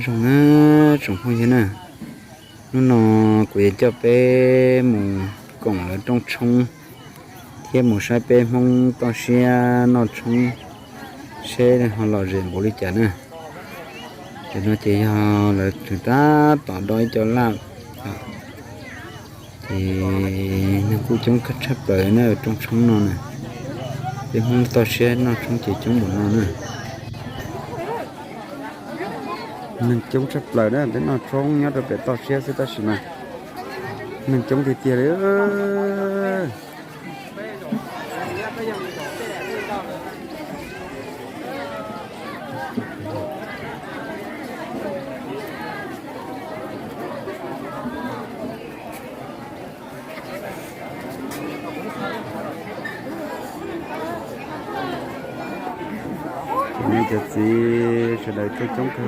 Na, tsoom phooj ywg na, hnub no kuv yuav coj peb mus koom lawv rooj tshoob thiab mus saib peb Hmoob toj siab noj tshoob seb ho lom zem npaum li cas na. Cov no ces yog lawv tseem tab tom do ib co laj, ces neeg kuj coob tshaj plaws na rooj tshoob no na. Peb Hmoob toj siab noj tshoob ces coob npaum no na. Neeg coob tshaj plaws na, peb noj tshoob nyob rau pem toj siab xwb tab sis mas neeg coob tiag tiag li. Cov niam cov txiv sawv daws tuaj coob kawg.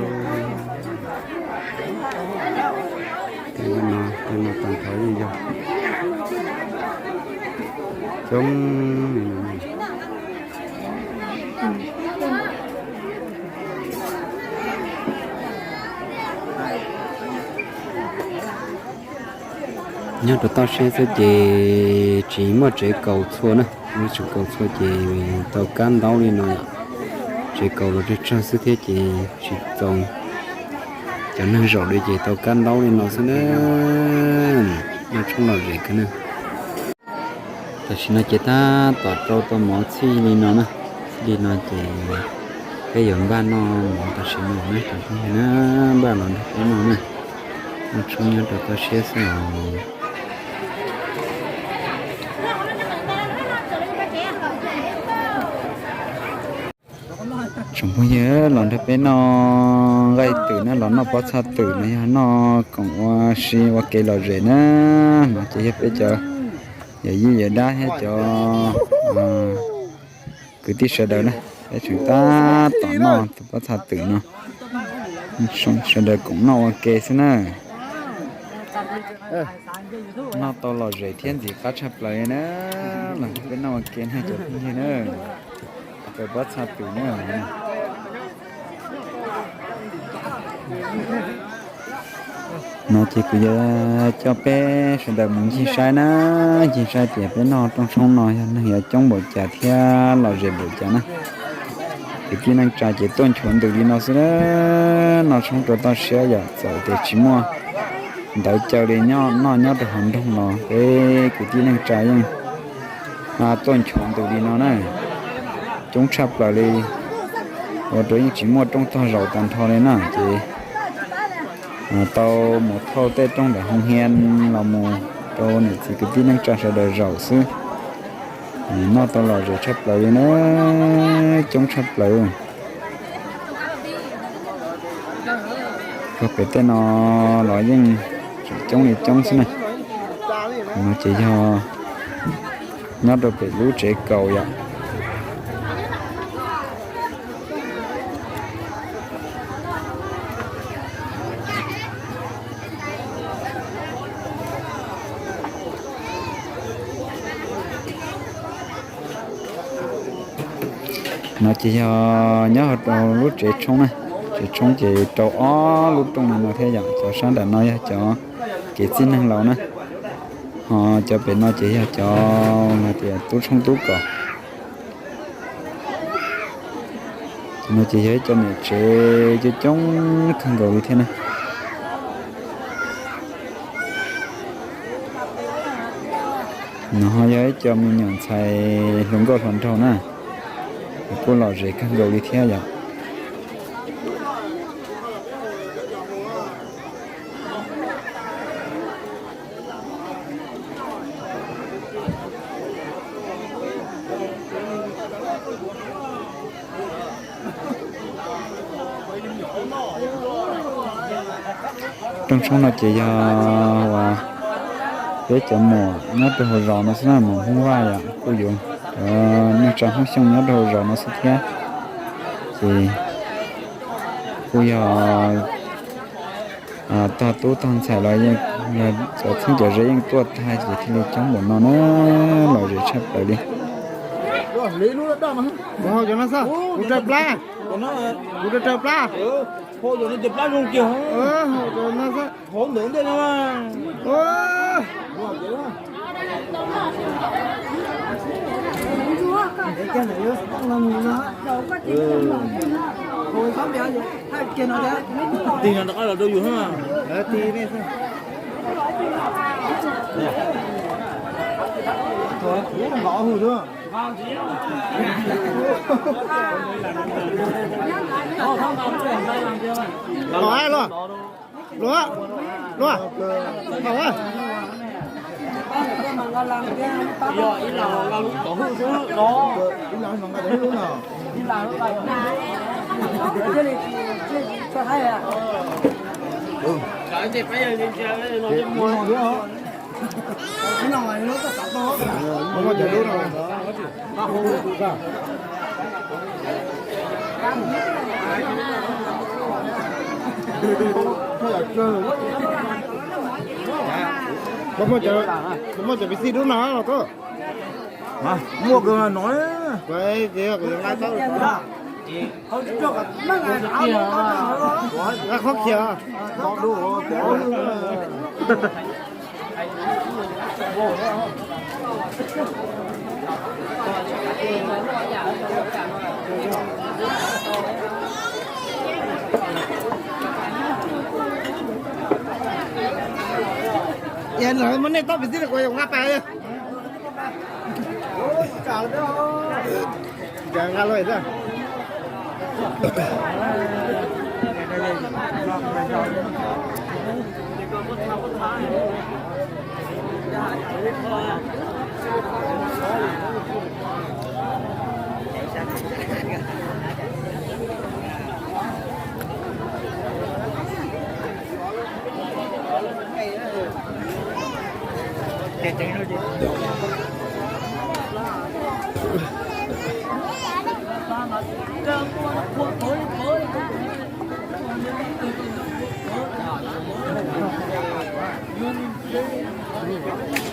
Tej no, tej no tag nrho yeej yog coob. Nyob rau toj siab xwb ces tsis muaj tsev kaus txhua na, muaj tsev kaus txhua ces tau kab ntaub li no yom. Tsev kaus los tsawg tsawg xwb thiab ces tsis txaus cov neeg zaum li ces tau kab ntaub li no xwb na. Noj tshoob lom zem kawg na. Tam sim no ces tab tom rau tau mov txhij li no na, txhij li no ces peb yuav npaj noj mov tam sim no na, cov phooj ywg na, npaj los nrog peb noj na. Noj tshoob nyob rau toj siab xwb os. Tsoom phooj ywg los nrog peb noj nqaij twm na, los noj pob txha twm no yog noj koom ua si ua ke lom zem na. No ces yog peb cov yawm yij yawm dab thiab cov kwv tij sawv daws na, peb tseem tab tom noj tus pob txha twm no, sawv daws koom noj ua ke xwb na. Noj tau lom zem thiab ntxim qab tshaj plaws li na. Los nrog peb noj ua ke na cov phooj ywg na. Kaw pob txha twm na. No ces kuv yuav coj peb sawv daws mus ncig saib na, ncig saib tias peb noj rooj tshoob no yog neeg yuav coob npaum cas thiab lom zem npaum cas na. Kwv tij neej tsa ces tuaj nchuav ntws li no xwb na, noj tshoob rau toj siab yom, txawm tias tsis muaj ntawv caw li noj nyob rau hauv nroog los peb kwv tij neej tsa yeej tuaj nchuav ntws li no na, coob tshaj plaws li, ua rau yeej tsis muaj rooj tog zaum tag nrho li na ces tau mus thauj tej rooj ntawm hoo hia los mus rau niam txiv kwv tij neej tsa sawv daws zaum xwb. Noj tau lom zem tshaj plaws li na, coob tshaj plaws. Txog pem tej no los yeej tseem coob li coob xwb na. No ces yog nyob rau pem lub tsev kaus yom. No ces yog nyob hauv rau lub tsev tshoob na, tsev tshoob ces rau ob lub rooj li no thiab yom, cov sab nram no yog cov kev txij neeg laus na, ho cov pem no ces yog cov hais tias tub tshoob tub kos. No ces yog ib co niam tsev coob coob kawg nkaus li thiab na. No ho yog ib co me nyuam ntxhais hluas nkauj hluas nraug na, kuj lom zem kawg nkaus li thiab yom. Rooj tshoob no ces yog uas peb cov muam nyob rau hauv zos no xwb na, muam Hmoob Vaj yom, kuj yuav cov neej tsa Hmoob Xyooj nyob rau hauv zos no xwb thiab. Ces kuj yog tog tub tog ntxhais los yeej, cov txheeb cov ze yeej tuaj tag ces thiaj li coob npaum no na, lom zem tshaj plaws li. Kuv hau cov no xwb, kuv raws plab, kuv raws raws plab. Hau cov no cov plab zoo kiag. Hau cov no xwb. Hau ntawd ntej no. Tig no rov qab los rau yus na. Tig nej xwb. Los, los, los, los. Muaj cov pis xij dub no los tuaj. Muaj kawg no. Qhob khiav. Yog lawv muab nej toj pis xij kuv yuav nqa pais. Nqa los xwb.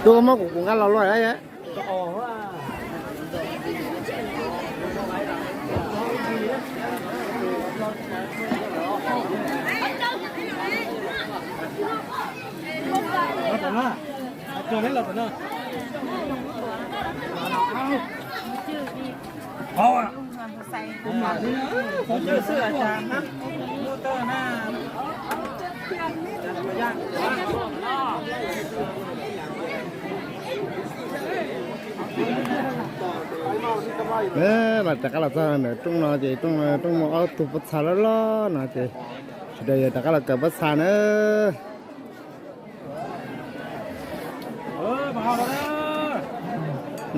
Tuaj muab kuv, kuv nqa los luaj. Los rov qab los txog ntawm rooj no ces rooj, rooj muaj ob tug pob txha loj loj no ces sawv daws yog rov qab los kawm pob txha na.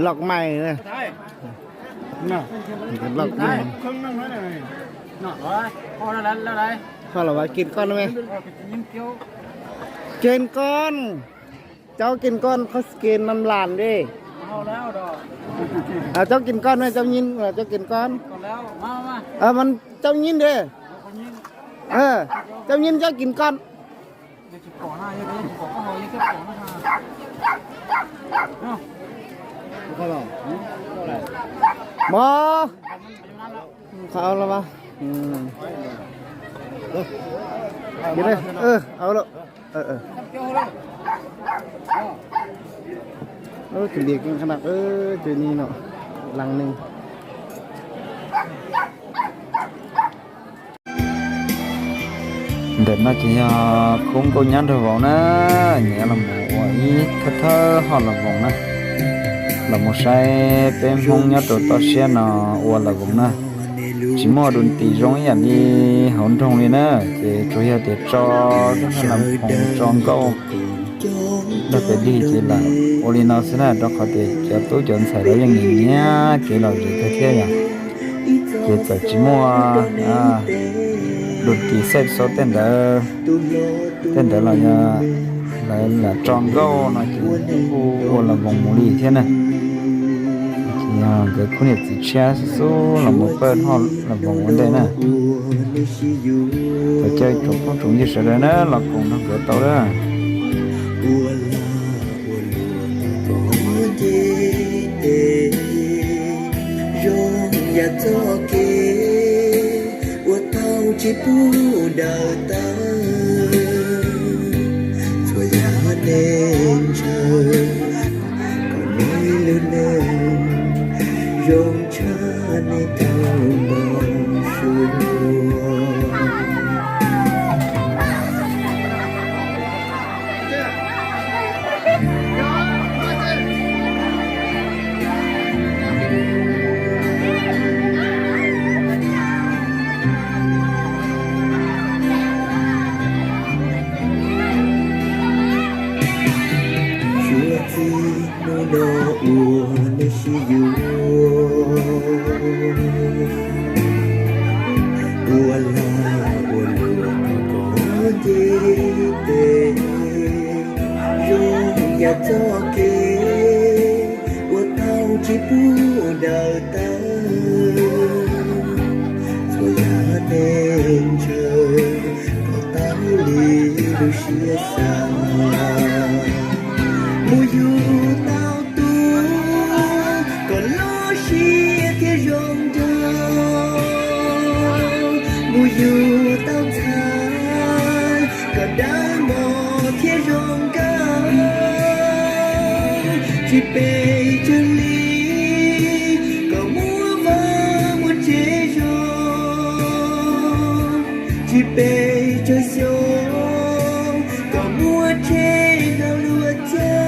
Loj mais, loj mais. Ho los vas kis koj no me. Kis koj. Cháu kis koj, koj kis năm làn đi. Cháu kis koj, cháu nhín, cháu kis koj. Cháu nhín đi. Cháu nhín, cháu kis koj. Mov. Qhov los mas. Au lawm. Tus liam keej qhov no, tus ni no, leej neeg. Ntawm no ces yog khub nkauj nyab nraug vauv na, nyiam los mus ua ib thawj thawj hoj lom voos na, los mus saib peb Hmoob nyob rau toj siab no ua lom voos na. Tsis muaj dua tis zoo ib yam li hauv nroog li na, ces tsuas yog tias tso laj lam khoom tso nkauj nrog pem dig ces lam ua li no xwb na, rau qhov tias cov tub cov ntxhais lawv yeej nyiam nyiam kev lom zem kawg thiab yom. Ces txawm tsis muaj dua tis xej xo tej ntawd, tej ntawd los yog lawv lam tso nkauj no ces kuj ua lom voos mus li thiab na. Ces yog nkawd khub niam txiv tshiab xub xub los mus pawj hoj lom voos ua ntej na. Txawm caw tsoom phooj tsoom ywg sawv daws na los koom nrog nkawd tau lawm. tsis pub daws tawv, txhua yam neeg ntshaw kom nej lub neej zoo tshaj nej tau npau suav. Suav txij hnub no ua nej sib yuav, ua lag ua luam kom nce tes, zoo yam txoj kev uas tau tsis pub daws tawv, txhua yam neeg ntshaw kom tau li lub siab xav. Mus yug tau tus kom loj siab thiab zoo nraug, mus yug tau ntxhais kom dawb mos thiab zoo nkauj, tsis pes tsawg hli kom muaj vaj muaj tsev zoo, tsis pes tsawg xyoo kom muaj tsheb nrog luag caij.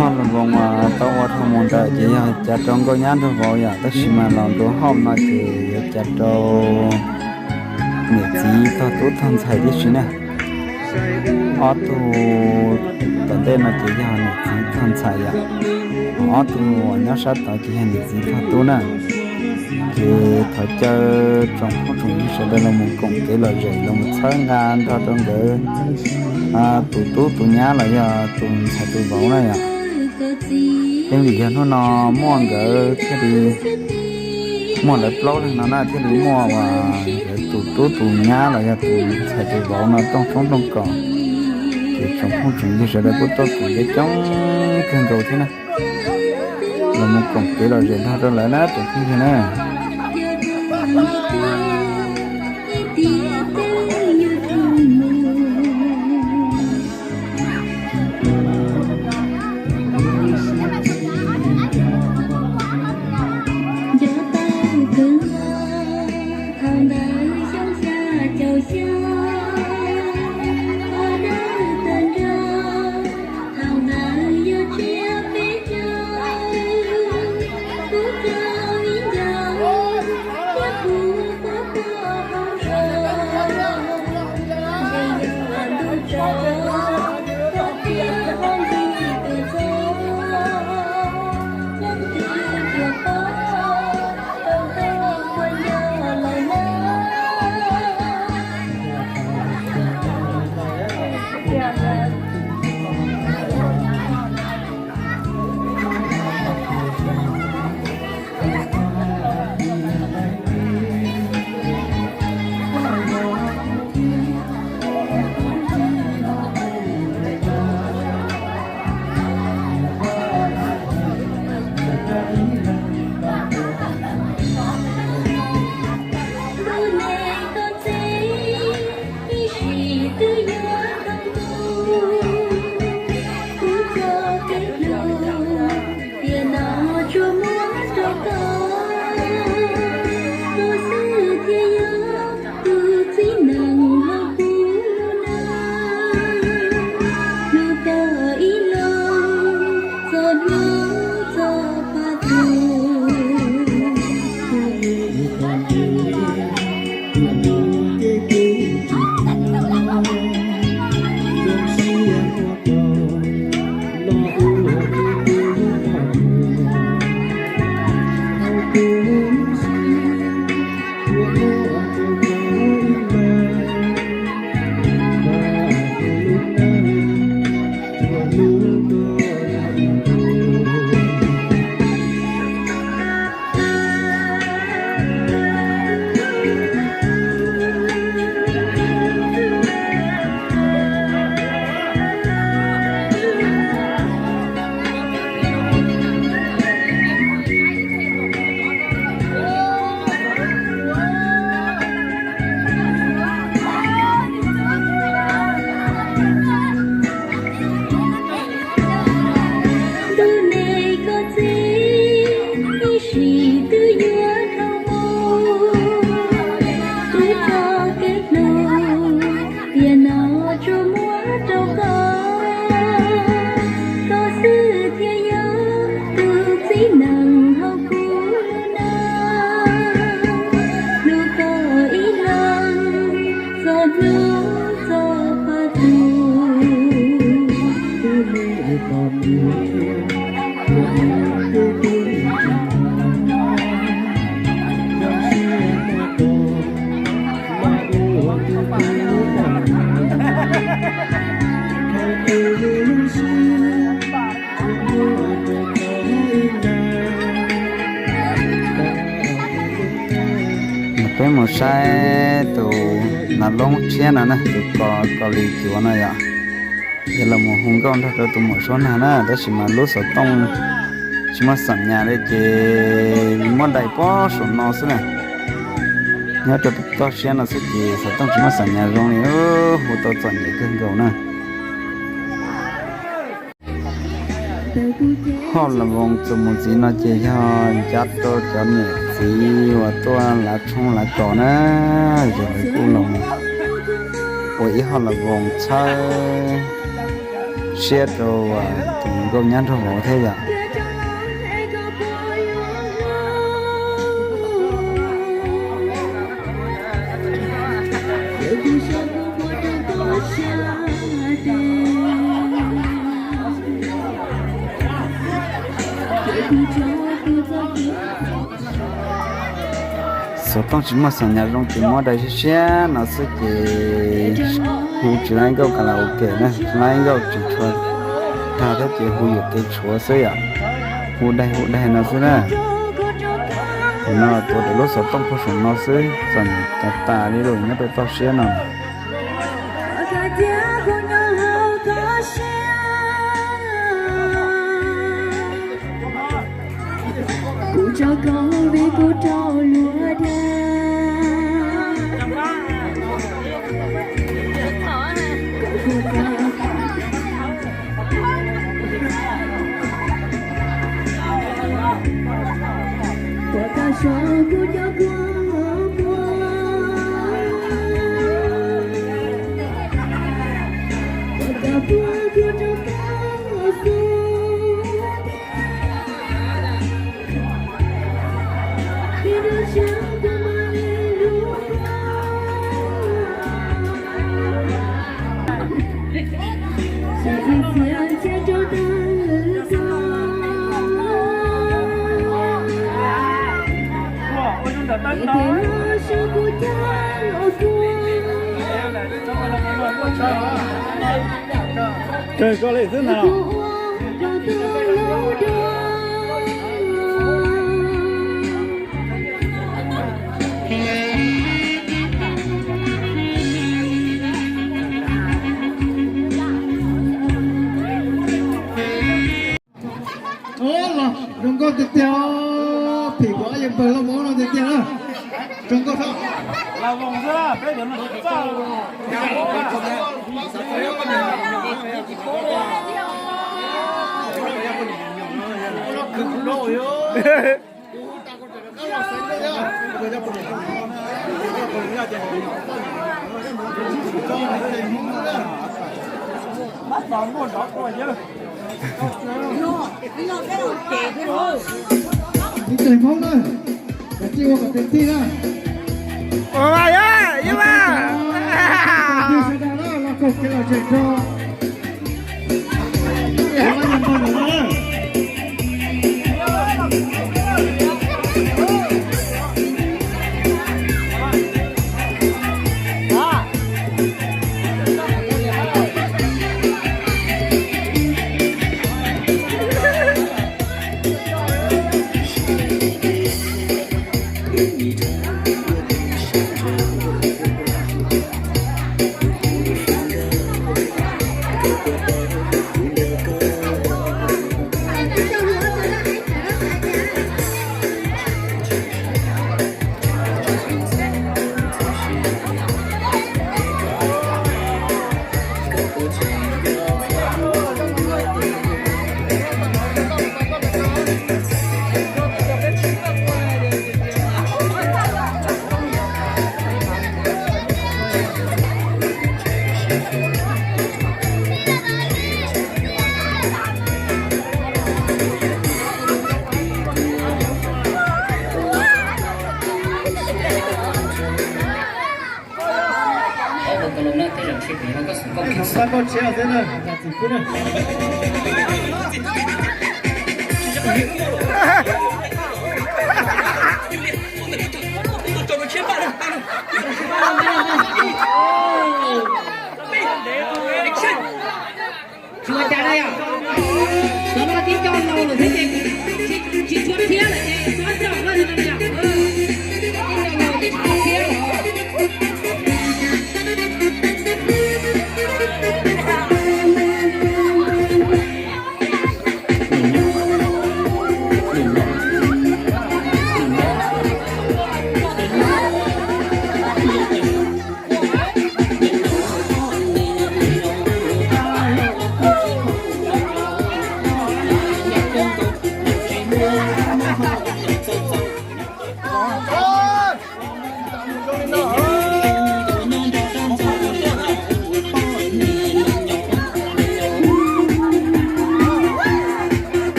Phoj Lus Voos tau ua dhau mus ntawd ces yog cav rau nkauj nyab nraug vauv yom, tab sis mas los ntua hauj no ces yuav cav rau niam txiv tog tub tog ntxhais tib si na. Ob tug tom ntej no ces yog niam txiv tog ntxhais yom, ob tug uas nyob sab tod ces yog niam txiv tog tub na. Ces thov caw tsoom phooj tsoom ywg sawv daws los mus koom kev lom zem los mus txhawb nqa nrog rau nkawd tus tub tus nyab los yog tus ntxhais tus vauv na yom. Yeej vim yog hnub no muaj nkawd thiaj li muaj lawv plaub leeg no na thiaj li muaj uas nkawd tus tub tus nyab los yog tus ntxhais tus vauv no rooj tshoob rooj kos. Ces tsoom phooj tsoom ywg sawv daws kuj tuaj koom coob coob kawg nkaus thiab na. Los mus koom kev lom zem nrog rau lawv na tsoom phooj ywg na. Peb mus saib tus nas loob tshiab no na, tus ko Kaus Lis Cuav no yom. Yog los mus hu nkauj nrog rau tus muam suab nag na, tab sis mas lub xov tooj tsis muaj xam nyas li ces muab dai pob saum no xwb na. Nyob rau toj siab no xwb ces xov tooj tsis muaj xam nyas zoo li, hu tau txom nyem kawg nkaus na. Hoj Las Voos txuas mus ntxiv no ces yog ncav rau cov niam txiv uas tuaj lav tshoob lav kos na, ces lawv kuj los ua ib Hoj Las Voos txhawb siab rau tus nkauj nyab nraug vauv thiab yom. Xov tooj tsis muaj xam nyas zoo ces muab dai siab siab no xwb ces hu tsis laib nkauj karaoke na, tsis laib nkauj tsis tshua tag thiab ces hu yuam kev tshuav xwb yom. Hu dai hu dai no xwb na. Thaum no tuav rawv lub xov tooj puag saum no xwb, txom nyem tas tas li lawm nyob rau toj siab no. Kawg koj li xwb na. Los zoo nkauj tiag tiag, phim kuv ob yawg npawg Lauj Hmoob no tiag tiag na. Zoo nkauj. Ib tug Hmoob na, kav tsij ua kom tes tij na. Ua mas yog, ib mas. Sawv daws na, los koom kev lom zem rau.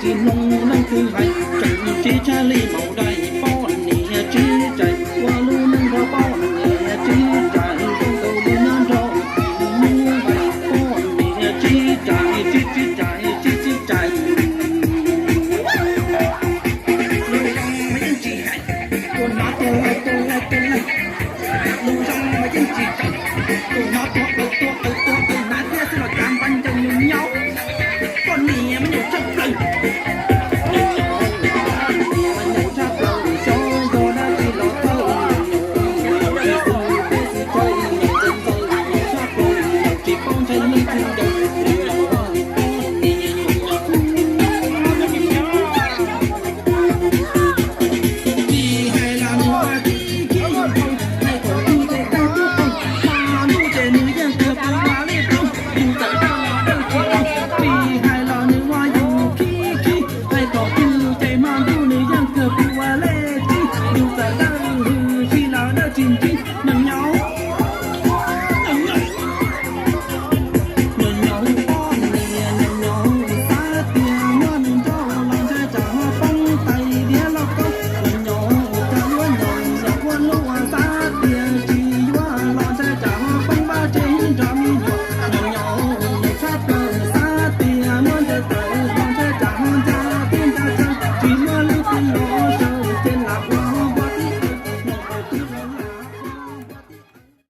tsis mloog na.